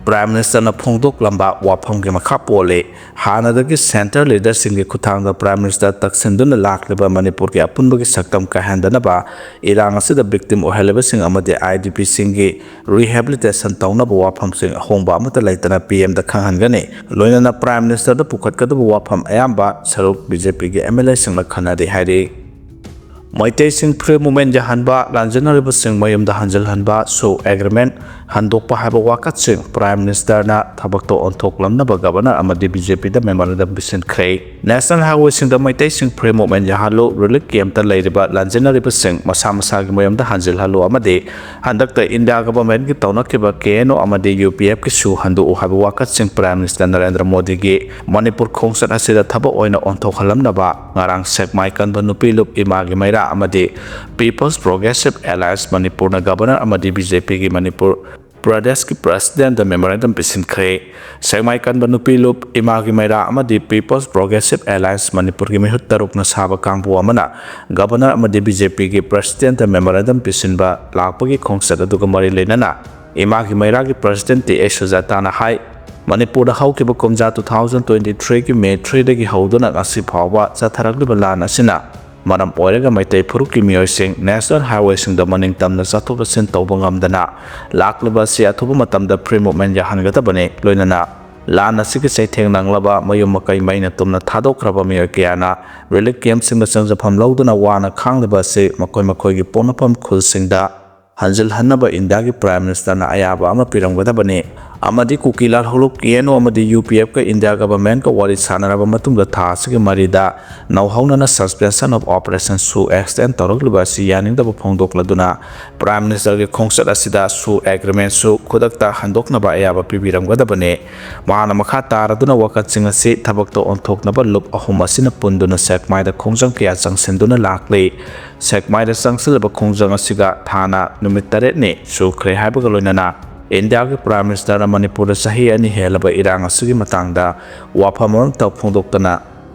Prime Ministerꯅ ꯐꯣꯡꯗꯣꯛꯂꯝꯕ ꯋꯥꯐꯝꯒꯤ ꯃꯈꯥ ꯄꯣꯜꯂꯤ꯫ ꯍꯥꯟꯅꯗꯒꯤ centre leaderꯁꯤꯡꯒꯤ ꯈꯨꯠꯊꯥꯡꯗ Prime Minister ꯇꯛꯁꯤꯟꯗꯨꯅ ꯂꯥꯛꯂꯤꯕ ꯃꯅꯤꯄꯨꯔꯒꯤ ꯑꯄꯨꯟꯕꯒꯤ ꯁꯛꯇꯝ ꯀꯥꯏꯍꯟꯗꯅꯕ, ꯏꯔꯥꯡ ꯑꯁꯤꯗ victim ꯑꯣꯏꯍꯜꯂꯤꯕꯁꯤꯡ ꯑꯃꯗꯤ IDPꯁꯤꯡꯒꯤ rehabilitation ꯇꯧꯅꯕ ꯋꯥꯐꯝꯁꯤꯡ ꯑꯍꯣꯡꯕ ꯑꯃꯠꯇ ꯂꯩꯇꯅ PMꯗ ꯈꯪꯍꯟꯒꯅꯤ꯫ ꯂꯣꯏꯅꯅ Prime Ministerꯗ ꯄꯨꯈꯠꯀꯗꯕ ꯋꯥꯐꯝ ꯑꯌꯥꯝꯕ ꯁꯔꯨꯛ BJPꯒꯤ MLAꯁꯤꯡꯅ ꯈꯟꯅꯔꯤ ꯍꯥꯏꯔꯤ꯫ ꯃꯩꯇꯩꯁꯤꯡ free movement ꯌꯥꯍꯟꯕ, ꯂꯥꯟꯖꯦꯟꯅꯔꯤꯕꯁꯤꯡ ꯃꯌꯨꯝꯗ ꯍꯟꯖꯤꯜꯍꯟꯕ, SoO agreement ꯍꯟꯗꯣꯛꯄ ꯍꯥꯏꯕ ꯋꯥꯀꯠꯁꯤꯡ Prime Ministerꯅ ꯊꯕꯛꯇ ꯑꯣꯟꯊꯣꯛꯂꯝꯅꯕ Governor ꯑꯃꯗꯤ BJPꯗ memorandum ꯄꯤꯁꯤꯟꯈ꯭ꯔꯦ꯫ National Highwayꯁꯤꯡꯗ ꯃꯩꯇꯩꯁꯤꯡ free movement ꯌꯥꯍꯜꯂꯨ, relief campꯇ ꯂꯩꯔꯤꯕ ꯂꯥꯟꯖꯦꯟꯅꯔꯤꯕꯁꯤꯡ ꯃꯁꯥ ꯃꯁꯥꯒꯤ ꯃꯌꯨꯝꯗ ꯍꯟꯖꯤꯜꯍꯜꯂꯨ ꯑꯃꯗꯤ ꯍꯟꯗꯛꯇ India Governmentꯀꯤ ꯇꯧꯅꯈꯤꯕ KNO ꯑꯃꯗꯤ UPFꯀꯤ SoO ꯍꯟꯗꯣꯛꯎ ꯍꯥꯏꯕ ꯋꯥꯀꯠꯁꯤꯡ Prime Minister ꯅꯔꯦꯟꯗ꯭ꯔ ꯃꯣꯗꯤꯒꯤ ꯃꯅꯤꯄꯨꯔ ꯈꯣꯡꯆꯠ ꯑꯁꯤꯗ ꯊꯕꯛ ꯑꯣꯏꯅ ꯑꯣꯟꯊꯣꯛꯍꯜꯂꯝꯅꯕ ꯉꯔꯥꯡ ꯁꯦꯛꯃꯥꯏ ꯀꯟꯕ ꯅꯨꯄꯤ ꯂꯨꯞ ꯏꯃꯥꯒꯤ ꯃꯩꯔꯥ ꯑꯃꯗꯤ People's Progressive Alliance ꯃꯅꯤꯄꯨꯔꯅ Governor ꯑꯃꯗꯤ BJPꯒꯤ ꯃꯅꯤꯄꯨꯔ ꯄ꯭ꯔꯗꯦꯁꯀꯤ Presidentꯗ memorandum ꯄꯤꯁꯤꯟꯈ꯭ꯔꯦ꯫ ꯁꯦꯛꯃꯥꯏ ꯀꯟꯕ ꯅꯨꯄꯤ ꯂꯨꯞ ꯏꯃꯥꯒꯤ ꯃꯩꯔꯥ ꯑꯃꯗꯤ People's Progressive Alliance ꯃꯅꯤꯄꯨꯔꯒꯤ ꯃꯤꯍꯨꯠ ꯇꯔꯨꯛꯅ ꯁꯥꯕ ꯀꯥꯡꯕꯨ ꯑꯃꯅ Governor ꯑꯃꯗꯤ BJPꯒꯤ Presidentꯗ memorandum ꯄꯤꯁꯤꯟꯕ ꯂꯥꯛꯄꯒꯤ ꯈꯣꯡꯆꯠ ꯑꯗꯨꯒ ꯃꯔꯤ ꯂꯩꯅꯅ ꯏꯃꯥꯒꯤ ꯃꯩꯔꯥꯒꯤ President TA ꯁꯨꯖꯥꯇꯥꯅ ꯍꯥꯏ, ꯃꯅꯤꯄꯨꯔꯗ ꯍꯧꯈꯤꯕ ꯀꯨꯝꯖꯥ two thousand twenty threeꯒꯤ May threeꯗꯒꯤ ꯍꯧꯗꯨꯅ ꯉꯁꯤ ꯐꯥꯎꯕ ꯆꯠꯊꯔꯛꯂꯤꯕ ꯂꯥꯟ ꯑꯁꯤꯅ ꯃꯔꯝ ꯑꯣꯏꯔꯒ ꯃꯩꯇꯩ ꯐꯨꯔꯨꯞꯀꯤ ꯃꯤꯑꯣꯏꯁꯤꯡ National Highwayꯁꯤꯡꯗ ꯃꯅꯤꯡ ꯇꯝꯅ ꯆꯠꯊꯣꯛ ꯆꯠꯁꯤꯟ ꯇꯧꯕ ꯉꯝꯗꯅ ꯂꯥꯛꯂꯤꯕ ꯑꯁꯤ ꯑꯊꯨꯕ ꯃꯇꯝꯗ free movement ꯌꯥꯍꯟꯒꯗꯕꯅꯤ꯫ ꯂꯣꯏꯅꯅ ꯂꯥꯟ ꯑꯁꯤꯒꯤ ꯆꯩꯊꯦꯡ ꯅꯪꯂꯕ ꯃꯌꯨꯝ ꯃꯀꯩ ꯃꯩꯅ ꯇꯨꯝꯅ ꯊꯥꯗꯣꯛꯈ꯭ꯔꯕ ꯃꯤꯑꯣꯏ ꯀꯌꯥꯅ relief campꯁꯤꯡꯗ ꯆꯪꯖꯐꯝ ꯂꯧꯗꯨꯅ ꯋꯥꯅ ꯈꯥꯡꯂꯤꯕ ꯑꯁꯤ ꯃꯈꯣꯏ ꯃꯈꯣꯏꯒꯤ ꯄꯣꯛꯅꯐꯝ ꯈꯨꯜꯁꯤꯡꯗ ꯍꯟꯖꯤꯜꯍꯟꯅꯕ Indiaꯒꯤ Prime Ministerꯅ ꯑꯌꯥꯕ ꯑꯃ ꯄꯤꯔꯝꯒꯗꯕꯅꯤ꯫ ꯑꯃꯗꯤ ꯀꯨꯀꯤ ꯂꯥꯜꯍꯧꯂꯨꯞ ꯀꯦ ꯑꯦꯟ ꯑꯣ ꯑꯃꯗꯤ ꯌꯨ ꯄꯤ ꯑꯦꯐꯀ ꯏꯟꯗꯤꯌꯥ ꯒꯚꯔꯟꯃꯦꯟꯠꯀ ꯋꯥꯔꯤ ꯁꯥꯟꯅꯔꯕ ꯃꯇꯨꯡꯗ ꯊꯥ ꯑꯁꯤꯒꯤ ꯃꯔꯤꯗ ꯅꯧꯍꯧꯅꯅ suspension of operation ꯁꯨ extend ꯇꯧꯔꯛꯂꯤꯕ ꯑꯁꯤ ꯌꯥꯅꯤꯡꯗꯕ ꯐꯣꯡꯗꯣꯛꯂꯗꯨꯅ Prime Ministerꯒꯤ ꯈꯣꯡꯆꯠ ꯑꯁꯤꯗ ꯁꯨ agreementꯁꯨ ꯈꯨꯗꯛꯇ ꯍꯟꯗꯣꯛꯅꯕ ꯑꯌꯥꯕ ꯄꯤꯕꯤꯔꯝꯒꯗꯕꯅꯤ꯫ ꯃꯍꯥꯛꯅ ꯃꯈꯥ ꯇꯥꯔꯗꯨꯅ ꯋꯥꯀꯠꯁꯤꯡ ꯑꯁꯤ ꯊꯕꯛꯇ ꯑꯣꯟꯊꯣꯛꯅꯕ ꯂꯨꯞ ꯑꯍꯨꯝ ꯑꯁꯤꯅ ꯄꯨꯟꯗꯨꯅ ꯁꯦꯛꯃꯥꯏꯗ ꯈꯣꯡꯖꯪ ꯀꯌꯥ ꯆꯪꯁꯤꯟꯗꯨꯅ ꯂꯥꯛꯂꯤ꯫ ꯁꯦꯛꯃꯥꯏꯗ ꯆꯪꯁꯤꯜꯂꯕ ꯈꯣꯡꯖꯪ ꯑꯁꯤꯒ ꯊꯥꯅ ꯅꯨꯃꯤꯠ ꯇꯔꯦꯠꯅꯤ ꯁꯨꯈ꯭ꯔꯦ ꯍꯥꯏꯕꯒ ꯂꯣꯏꯅꯅ ꯏꯟꯗꯤꯌꯥꯒꯤ Prime Ministerꯅ ꯃꯅꯤꯄꯨꯔꯗ ꯆꯍꯤ ꯑꯅꯤ ꯍꯦꯜꯂꯕ ꯏꯔꯥꯡ ꯑꯁꯤꯒꯤ ꯃꯇꯥꯡꯗ ꯋꯥꯐꯝ ꯑꯃꯠꯇ ꯐꯣꯡꯗꯣꯛꯇꯅ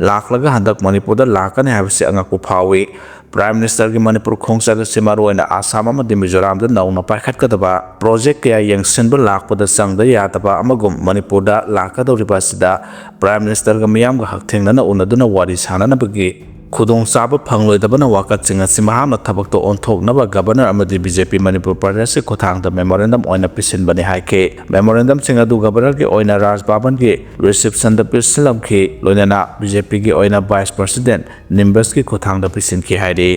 ꯂꯥꯛꯂꯒ ꯍꯟꯗꯛ ꯃꯅꯤꯄꯨꯔꯗ ꯂꯥꯛꯀꯅꯤ ꯍꯥꯏꯕꯁꯤ ꯑꯉꯛꯄ ꯐꯥꯎꯏ꯫ Prime Ministerꯒꯤ ꯃꯅꯤꯄꯨꯔ ꯈꯣꯡꯆꯠ ꯑꯁꯤ ꯃꯔꯨꯑꯣꯏꯅ ꯑꯁꯥꯝ ꯑꯃꯗꯤ ꯃꯤꯖꯣꯔꯥꯝꯗ ꯅꯧꯅ ꯄꯥꯏꯈꯠꯀꯗꯕ project ꯀꯌꯥ ꯌꯦꯡꯁꯤꯟꯕ ꯂꯥꯛꯄꯗ ꯆꯪꯗ ꯌꯥꯗꯕ ꯑꯃꯒꯨꯝ ꯃꯅꯤꯄꯨꯔꯗ ꯂꯥꯛꯀꯗꯧꯔꯤꯕ ꯑꯁꯤꯗ Prime Ministerꯒ ꯃꯤꯌꯥꯝꯒ ꯍꯛꯊꯦꯡꯅꯅ ꯎꯅꯗꯨꯅ ꯋꯥꯔꯤ ꯁꯥꯅꯅꯕꯒꯤ ꯈꯨꯗꯣꯡꯆꯥꯕ ꯐꯪꯂꯣꯏꯗꯕꯅ ꯋꯥꯀꯠꯁꯤꯡ ꯑꯁꯤ ꯃꯍꯥꯛꯅ ꯊꯕꯛꯇ ꯑꯣꯟꯊꯣꯛꯅꯕ Governor ꯑꯃꯗꯤ B J P ꯃꯅꯤꯄꯨꯔ ꯄ꯭ꯔꯗꯦꯁꯀꯤ ꯈꯨꯠꯊꯥꯡꯗ memorandum ꯑꯣꯏꯅ ꯄꯤꯁꯤꯟꯕꯅꯤ ꯍꯥꯏꯈꯤ꯫ Memorandumꯁꯤꯡ ꯑꯗꯨ Governorꯒꯤ ꯑꯣꯏꯅ ꯔꯥꯖ ꯚꯕꯟꯒꯤ receptionꯗ ꯄꯤꯁꯤꯜꯂꯝꯈꯤ, ꯂꯣꯏꯅꯅ B J Pꯒꯤ ꯑꯣꯏꯅ Vice President ꯅꯤꯝꯕꯁꯀꯤ ꯈꯨꯠꯊꯥꯡꯗ ꯄꯤꯁꯤꯟꯈꯤ ꯍꯥꯏꯔꯤ꯫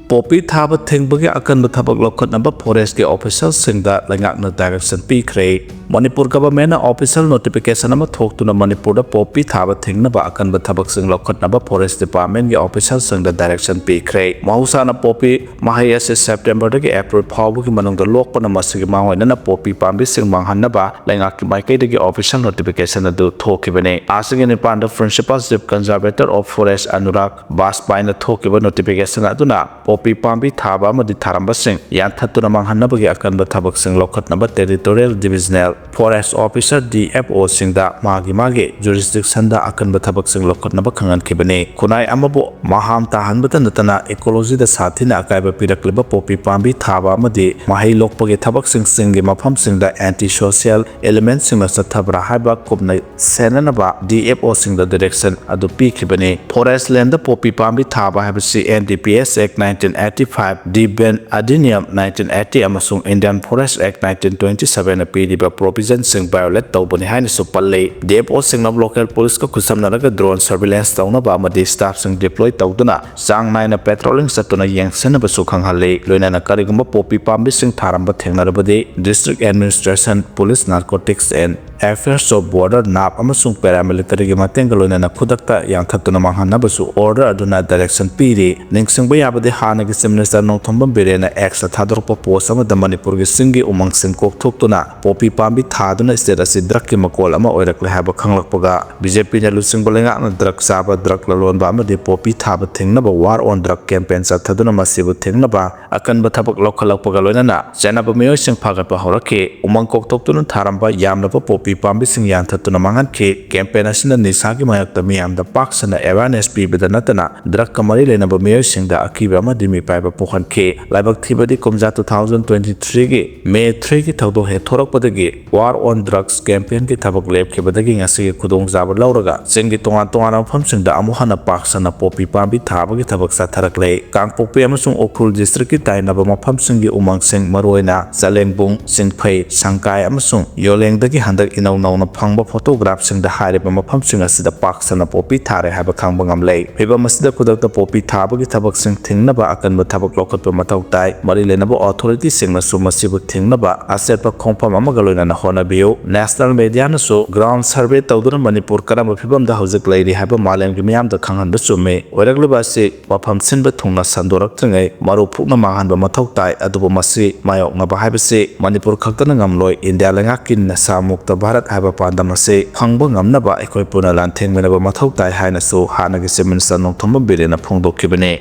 ꯄꯣꯄꯤ ꯊꯥꯕ ꯊꯤꯡꯕꯒꯤ ꯑꯀꯟꯕ ꯊꯕꯛ ꯂꯧꯈꯠꯅꯕ forestꯀꯤ officialꯁꯤꯡꯗ ꯂꯩꯉꯥꯛꯅ direction ꯄꯤꯈ꯭ꯔꯦ꯫ ꯃꯅꯤꯄꯨꯔ governmentꯅ official notification ꯑꯃ ꯊꯣꯛꯇꯨꯅ ꯃꯅꯤꯄꯨꯔꯗ ꯄꯣꯄꯤ ꯊꯥꯕ ꯊꯤꯡꯅꯕ ꯑꯀꯟꯕ ꯊꯕꯛꯁꯤꯡ ꯂꯧꯈꯠꯅꯕ forest departmentꯀꯤ officialꯁꯤꯡꯗ direction ꯄꯤꯈ꯭ꯔꯦ꯫ ꯃꯍꯧꯁꯥꯅ ꯄꯣꯄꯤ ꯃꯍꯩ ꯑꯁꯤ Septemberꯗꯒꯤ April ꯐꯥꯎꯕꯒꯤ ꯃꯅꯨꯡꯗ ꯂꯣꯛꯄꯅ, ꯃꯁꯤꯒꯤ ꯃꯥꯡꯑꯣꯏꯅꯅ ꯄꯣꯄꯤ ꯄꯥꯝꯕꯤꯁꯤꯡ ꯃꯥꯡꯍꯟꯅꯕ ꯂꯩꯉꯥꯛꯀꯤ ꯃꯥꯏꯀꯩꯗꯒꯤ official notification ꯑꯗꯨ ꯊꯣꯛꯈꯤꯕꯅꯤ꯫ ꯊꯥꯁꯤꯒꯤ ꯅꯤꯄꯥꯟꯗ Principal Chief Conservator of Forest Anurag ꯕꯥꯖꯄꯥꯏꯅ ꯊꯣꯛꯈꯤꯕ notification ꯑꯗꯨꯅ ꯄꯣꯄꯤ ꯄꯥꯝꯕꯤ ꯊꯥꯕ ꯑꯃꯗꯤ ꯊꯥꯔꯝꯕꯁꯤꯡ ꯌꯥꯟꯊꯠꯇꯨꯅ ꯃꯥꯡꯍꯟꯅꯕꯒꯤ ꯑꯀꯟꯕ ꯊꯕꯛꯁꯤꯡ ꯂꯧꯈꯠꯅꯕ Territorial Divisional Forest Officer, D F Oꯁꯤꯡꯗ ꯃꯥꯒꯤ ꯃꯥꯒꯤ jurisdictionꯗ ꯑꯀꯟꯕ ꯊꯕꯛꯁꯤꯡ ꯂꯧꯈꯠꯅꯕ ꯈꯪꯍꯟꯈꯤꯕꯅꯤ꯫ ꯈꯨꯟꯅꯥꯏ ꯑꯃꯕꯨ ꯃꯍꯥꯝ ꯇꯥꯍꯟꯕꯇ ꯅꯠꯇꯅ ecologyꯗ ꯁꯥꯊꯤꯅ ꯑꯀꯥꯏꯕ ꯄꯤꯔꯛꯂꯤꯕ ꯄꯣꯄꯤ ꯄꯥꯝꯕꯤ ꯊꯥꯕ ꯑꯃꯗꯤ ꯃꯍꯩ ꯂꯣꯛꯄꯒꯤ ꯊꯕꯛꯁꯤꯡ ꯆꯤꯡꯒꯤ ꯃꯐꯝꯁꯤꯡꯗ anti social elementꯁꯤꯡꯅ ꯆꯠꯊꯕ꯭ꯔꯥ ꯍꯥꯏꯕ ꯀꯨꯞꯅ ꯁꯦꯟꯅꯅꯕ D F Oꯁꯤꯡꯗ direction ꯑꯗꯨ ꯄꯤꯈꯤꯕꯅꯤ꯫ Forest landꯗ ꯄꯣꯄꯤ ꯄꯥꯝꯕꯤ ꯊꯥꯕ ꯍꯥꯏꯕꯁꯤ N D P S Act nineteen eighty five, D Ban Adhiniyam nineteen eighty ꯑꯃꯁꯨꯡ Indian Forest Act nineteen twenty seven ꯅ ꯄꯤꯔꯤꯕ provision ꯁꯤꯡ violate ꯇꯧꯕꯅꯤ ꯍꯥꯏꯅꯁꯨ ꯄꯜꯂꯤ꯫ D F O ꯁꯤꯡꯅ local police ꯀ ꯈꯨꯠꯁꯝꯅꯔꯒ drone surveillance ꯇꯧꯅꯕ ꯑꯃꯗꯤ staff ꯁꯤꯡ deploy ꯇꯧꯗꯨꯅ ꯆꯥꯡ ꯅꯥꯏꯅ patrolling ꯆꯠꯇꯨꯅ ꯌꯦꯡꯁꯤꯟꯅꯕꯁꯨ ꯈꯪꯍꯜꯂꯤ꯫ ꯂꯣꯏꯅꯅ ꯀꯔꯤꯒꯨꯝꯕ poppy ꯄꯥꯝꯕꯤꯁꯤꯡ ꯊꯥꯔꯝꯕ ꯊꯦꯡꯅꯔꯕꯗꯤ District Administration, Police Narcotics and Affairs of Border, nab, ꯑꯃꯁꯨꯡ paramilitary ꯒꯤ ꯃꯇꯦꯡꯒ ꯂꯣꯏꯅꯅ ꯈꯨꯗꯛꯇ ꯌꯥꯟꯊꯠꯇꯨꯅ ꯃꯥꯡꯍꯟꯅꯕꯁꯨ order ꯑꯗꯨꯅ direction ꯄꯤꯔꯤ꯫ ꯅꯤꯡꯁꯤꯡꯕ ꯌꯥꯕꯗꯤ, ꯍꯥꯟꯅꯒꯤ Chief Minister ꯅꯣꯡꯊꯣꯝꯕꯝ ꯕꯤꯔꯦꯟꯅ X ꯇ ꯊꯥꯗꯣꯔꯛꯄ post ꯑꯃꯗ ꯃꯅꯤꯄꯨꯔꯒꯤ ꯆꯤꯡꯒꯤ ꯎꯃꯪꯁꯤꯡ ꯀꯣꯛꯊꯣꯛꯇꯨꯅ poppy ꯄꯥꯝꯕꯤ ꯊꯥꯗꯨꯅ state ꯑꯁꯤ drug ꯀꯤ ꯃꯀꯣꯜ ꯑꯃ ꯑꯣꯏꯔꯛꯂꯦ ꯍꯥꯏꯕ ꯈꯪꯂꯛꯄꯒ, B J P ꯅ ꯂꯨꯆꯤꯡꯕ ꯂꯩꯉꯥꯛꯅ drug ꯆꯥꯕ, drug ꯂꯂꯣꯟꯕ ꯑꯃꯗꯤ poppy ꯊꯥꯕ ꯊꯤꯡꯅꯕ War on Drug campaign ꯆꯠꯊꯗꯨꯅ ꯃꯁꯤꯕꯨ ꯊꯤꯡꯅꯕ ꯑꯀꯟꯕ ꯊꯕꯛ ꯂꯧꯈꯠꯂꯛꯄꯒ ꯂꯣꯏꯅꯅ ꯆꯦꯟꯅꯕ ꯃꯤꯑꯣꯏꯁꯤꯡ ꯐꯥꯒꯠꯄ ꯍꯧꯔꯛꯈꯤ꯫ ꯎꯃꯪ ꯀꯣꯛꯊꯣꯛꯇꯨꯅ ꯊꯥꯔꯝꯕ ꯌꯥꯝꯂꯕ poppy ꯄꯥꯝꯕꯤꯁꯤꯡ ꯌꯥꯟꯊꯠꯇꯨꯅ ꯃꯥꯡꯍꯟꯈꯤ꯫ Campaign ꯑꯁꯤꯅ ꯅꯤꯁꯥꯒꯤ ꯃꯥꯌꯣꯛꯇ ꯃꯤꯌꯥꯝꯗ ꯄꯥꯛ ꯁꯟꯅ awareness ꯄꯤꯕꯗ ꯅꯠꯇꯅ drug ꯀ ꯃꯔꯤ ꯂꯩꯅꯕ ꯃꯤꯑꯣꯏꯁꯤꯡꯗ ꯑꯀꯤꯕ ꯑꯃꯗꯤ ꯃꯤꯄꯥꯏꯕ ꯄꯣꯛꯍꯟꯈꯤ꯫ ꯂꯥꯏꯕꯛ ꯊꯤꯕꯗꯤ, ꯀꯨꯝꯖꯥ two thousand twenty three ꯒꯤ May three ꯒꯤ ꯊꯧꯗꯣꯛ ꯍꯦꯛ ꯊꯣꯔꯛꯄꯗꯒꯤ War on Drugs campaign ꯒꯤ ꯊꯕꯛ ꯂꯦꯞꯈꯤꯕꯗꯒꯤ ꯉꯁꯤꯒꯤ ꯈꯨꯗꯣꯡꯆꯥꯕ ꯂꯧꯔꯒ ꯆꯤꯡꯒꯤ ꯇꯣꯉꯥꯟ ꯇꯣꯉꯥꯟꯕ ꯃꯐꯝꯁꯤꯡꯗ ꯑꯃꯨꯛ ꯍꯟꯅ ꯄꯥꯛ ꯁꯟꯅ poppy ꯄꯥꯝꯕꯤ ꯊꯥꯕꯒꯤ ꯊꯕꯛ ꯆꯠꯊꯔꯛꯂꯦ꯫ ꯀꯥꯡꯄꯣꯛꯄꯤ ꯑꯃꯁꯨꯡ ꯎꯈ꯭ꯔꯨꯜ district ꯀꯤ ꯇꯥꯏꯅꯕ ꯃꯐꯝꯁꯤꯡꯒꯤ ꯎꯃꯪꯁꯤꯡ, ꯃꯔꯨꯑꯣꯏꯅ ꯆꯂꯦꯡꯕꯨꯡ, ꯁꯤꯡꯐꯩ, ꯁꯪꯀꯥꯏ ꯑꯃꯁꯨꯡ ꯌꯣꯂꯦꯡꯗꯒꯤ ꯍꯟꯗꯛ ꯏꯅꯧ ꯅꯧꯅ ꯐꯪꯕ photograph ꯁꯤꯡꯗ ꯍꯥꯏꯔꯤꯕ ꯃꯐꯝꯁꯤꯡ ꯑꯁꯤꯗ ꯄꯥꯛ ꯁꯟꯅ poppy ꯊꯥꯔꯦ ꯍꯥꯏꯕ ꯈꯪꯕ ꯉꯝꯂꯦ꯫ ꯐꯤꯚꯝ ꯑꯁꯤꯗ ꯈꯨꯗꯛꯇ poppy ꯊꯥꯕꯒꯤ ꯊꯕꯛꯁꯤꯡ ꯊꯤꯡꯅꯕ ꯑꯀꯟꯕ ꯊꯕꯛ ꯂꯧꯈꯠꯄ ꯃꯊꯧ ꯇꯥꯏ꯫ ꯃꯔꯤ ꯂꯩꯅꯕ authority ꯁꯤꯡꯅꯁꯨ ꯃꯁꯤꯕꯨ ꯊꯤꯡꯅꯕ ꯑꯆꯦꯠꯄ ꯈꯣꯡꯐꯝ ꯑꯃꯒ ꯂꯣꯏꯅꯅ ꯍꯣꯠꯅꯕꯤꯌꯨ꯫ National media ꯅꯁꯨ ground survey ꯇꯧꯗꯨꯅ ꯃꯅꯤꯄꯨꯔ ꯀꯔꯝꯕ ꯐꯤꯚꯝꯗ ꯍꯧꯖꯤꯛ ꯂꯩꯔꯤ ꯍꯥꯏꯕ ꯃꯥꯂꯦꯝꯒꯤ ꯃꯤꯌꯥꯝꯗ ꯈꯪꯍꯟꯕ ꯆꯨꯝꯃꯤ꯫ ꯑꯣꯏꯔꯛꯂꯤꯕ ꯑꯁꯤ ꯃꯐꯝ ꯁꯤꯟꯕ ꯊꯨꯡꯅ ꯁꯟꯗꯣꯔꯛꯇ꯭ꯔꯤꯉꯩ ꯃꯔꯨ ꯐꯨꯛꯅ ꯃꯥꯡꯍꯟꯕ ꯃꯊꯧ ꯇꯥꯏ꯫ ꯑꯗꯨꯕꯨ ꯃꯁꯤ ꯃꯥꯌꯣꯛꯅꯕ ꯍꯥꯏꯕꯁꯤ ꯃꯅꯤꯄꯨꯔ ꯈꯛꯇꯅ ꯉꯝꯂꯣꯏ꯫ ꯏꯟꯗꯤꯌꯥ ꯂꯩꯉꯥꯛꯀꯤ ꯅꯁꯥ ꯃꯨꯛꯇ ꯚꯥꯔꯠ ꯍꯥꯏꯕ ꯄꯥꯟꯗꯝ ꯑꯁꯤ ꯐꯪꯕ ꯉꯝꯅꯕ ꯑꯩꯈꯣꯏ ꯄꯨꯟꯅ ꯂꯥꯟꯊꯦꯡꯃꯤꯟꯅꯕ ꯃꯊꯧ ꯇꯥꯏ ꯍꯥꯏꯅꯁꯨ ꯍꯥꯟꯅꯒꯤ Chief Minister ꯅꯣꯡꯊꯣꯝꯕꯝ ꯕꯤꯔꯦꯟꯅ ꯐꯣꯡꯗꯣꯛꯈꯤꯕꯅꯤ꯫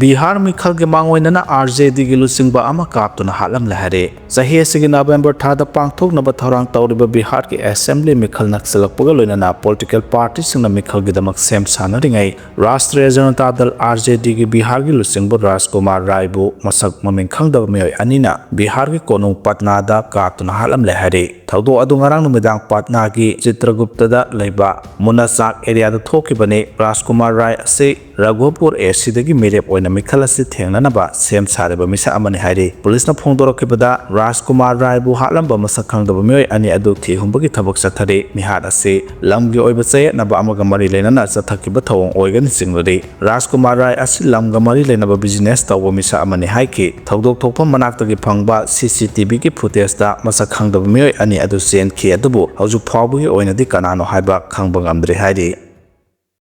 ꯕꯤꯍꯥꯔ ꯃꯤꯈꯜꯒꯤ ꯃꯥꯡꯑꯣꯏꯅꯅ R J D ꯒꯤ ꯂꯨꯆꯤꯡꯕ ꯑꯃ ꯀꯥꯞꯇꯨꯅ ꯍꯥꯠꯂꯝꯂꯦ ꯍꯥꯏꯔꯦ꯫ ꯆꯍꯤ ꯑꯁꯤꯒꯤ November ꯊꯥꯗ ꯄꯥꯡꯊꯣꯛꯅꯕ ꯊꯧꯔꯥꯡ ꯇꯧꯔꯤꯕ ꯕꯤꯍꯥꯔꯒꯤ assembly ꯃꯤꯈꯜ ꯅꯛꯁꯤꯜꯂꯛꯄꯒ ꯂꯣꯏꯅꯅ political party ꯁꯤꯡꯅ ꯃꯤꯈꯜꯒꯤꯗꯃꯛ ꯁꯦꯝ ꯁꯥꯅꯔꯤꯉꯩ, Rashtriya Janata Dal, R J D ꯒꯤ ꯕꯤꯍꯥꯔꯒꯤ ꯂꯨꯆꯤꯡꯕ ꯔꯥꯖꯀꯨꯃꯥꯔ ꯔꯥꯏꯕꯨ ꯃꯁꯛ ꯃꯃꯤꯡ ꯈꯪꯗꯕ ꯃꯤꯑꯣꯏ ꯑꯅꯤꯅ ꯕꯤꯍꯥꯔꯒꯤ ꯀꯣꯅꯨꯡ ꯄꯠꯅꯥꯗ ꯀꯥꯞꯇꯨꯅ ꯍꯥꯠꯂꯝꯂꯦ ꯍꯥꯏꯔꯤ꯫ ꯊꯧꯗꯣꯛ ꯑꯗꯨ ꯉꯔꯥꯡ ꯅꯨꯃꯤꯗꯥꯡ ꯄꯠꯅꯥꯒꯤ ꯆꯤꯇ꯭ꯔꯒꯨꯞꯇꯗ ꯂꯩꯕ ꯃꯨꯅꯥꯆꯥꯛ area ꯗ ꯊꯣꯛꯈꯤꯕꯅꯤ꯫ ꯔꯥꯖꯀꯨꯃꯥꯔ ꯔꯥꯏ ꯑꯁꯤ ꯔꯘꯨꯄꯨꯔ A C ꯗꯒꯤ ꯃꯤꯔꯦꯞ ꯑꯣꯏꯅ ꯃꯤꯈꯜ ꯑꯁꯤ ꯊꯦꯡꯅꯅꯕ ꯁꯦꯝ ꯁꯥꯔꯤꯕ ꯃꯤꯁꯛ ꯑꯃꯅꯤ ꯍꯥꯏꯔꯤ꯫ ꯄꯨꯂꯤꯁꯅ ꯐꯣꯡꯗꯣꯔꯛꯈꯤꯕꯗ ꯔꯥꯖꯀꯨꯃꯥꯔ ꯔꯥꯏꯕꯨ ꯍꯥꯠꯂꯝꯕ ꯃꯁꯛ ꯈꯪꯗꯕ ꯃꯤꯑꯣꯏ ꯑꯅꯤ ꯑꯗꯨ ꯊꯤꯍꯨꯝꯕꯒꯤ ꯊꯕꯛ ꯆꯠꯊꯔꯤ꯫ ꯃꯤꯍꯥꯠ ꯑꯁꯤ ꯂꯝꯒꯤ ꯑꯣꯏꯕ ꯆꯌꯦꯠꯅꯕ ꯑꯃꯒ ꯃꯔꯤ ꯂꯩꯅꯅ ꯆꯠꯊꯈꯤꯕ ꯊꯧꯑꯣꯡ ꯑꯣꯏꯒꯅꯤ ꯆꯤꯡꯅꯔꯤ꯫ ꯔꯥꯖꯀꯨꯃꯥꯔ ꯔꯥꯏ ꯑꯁꯤ ꯂꯝꯒ ꯃꯔꯤ ꯂꯩꯅꯕ ꯕꯤꯖꯤꯅꯦꯁ ꯇꯧꯕ ꯃꯤꯁꯛ ꯑꯃꯅꯤ ꯍꯥꯏꯈꯤ꯫ ꯊꯧꯗꯣꯛ ꯊꯣꯛꯐꯝ ꯃꯅꯥꯛꯇꯒꯤ ꯐꯪꯕ ꯁꯤ ꯁꯤ ꯇꯤ ꯚꯤꯒꯤ ꯐꯨꯇꯦꯖꯇ ꯃꯁꯛ ꯈꯪꯗꯕ ꯃꯤꯑꯣꯏ ꯑꯅꯤ ꯑꯗꯨ ꯆꯦꯟꯈꯤ, ꯑꯗꯨꯕꯨ ꯍꯧꯖꯤꯛ ꯐꯥꯎꯕꯒꯤ ꯑꯣꯏꯅꯗꯤ ꯀꯅꯥꯅꯣ ꯍꯥꯏꯕ ꯈꯪꯕ ꯉꯝꯗ꯭ꯔꯤ ꯍꯥꯏꯔꯤ꯫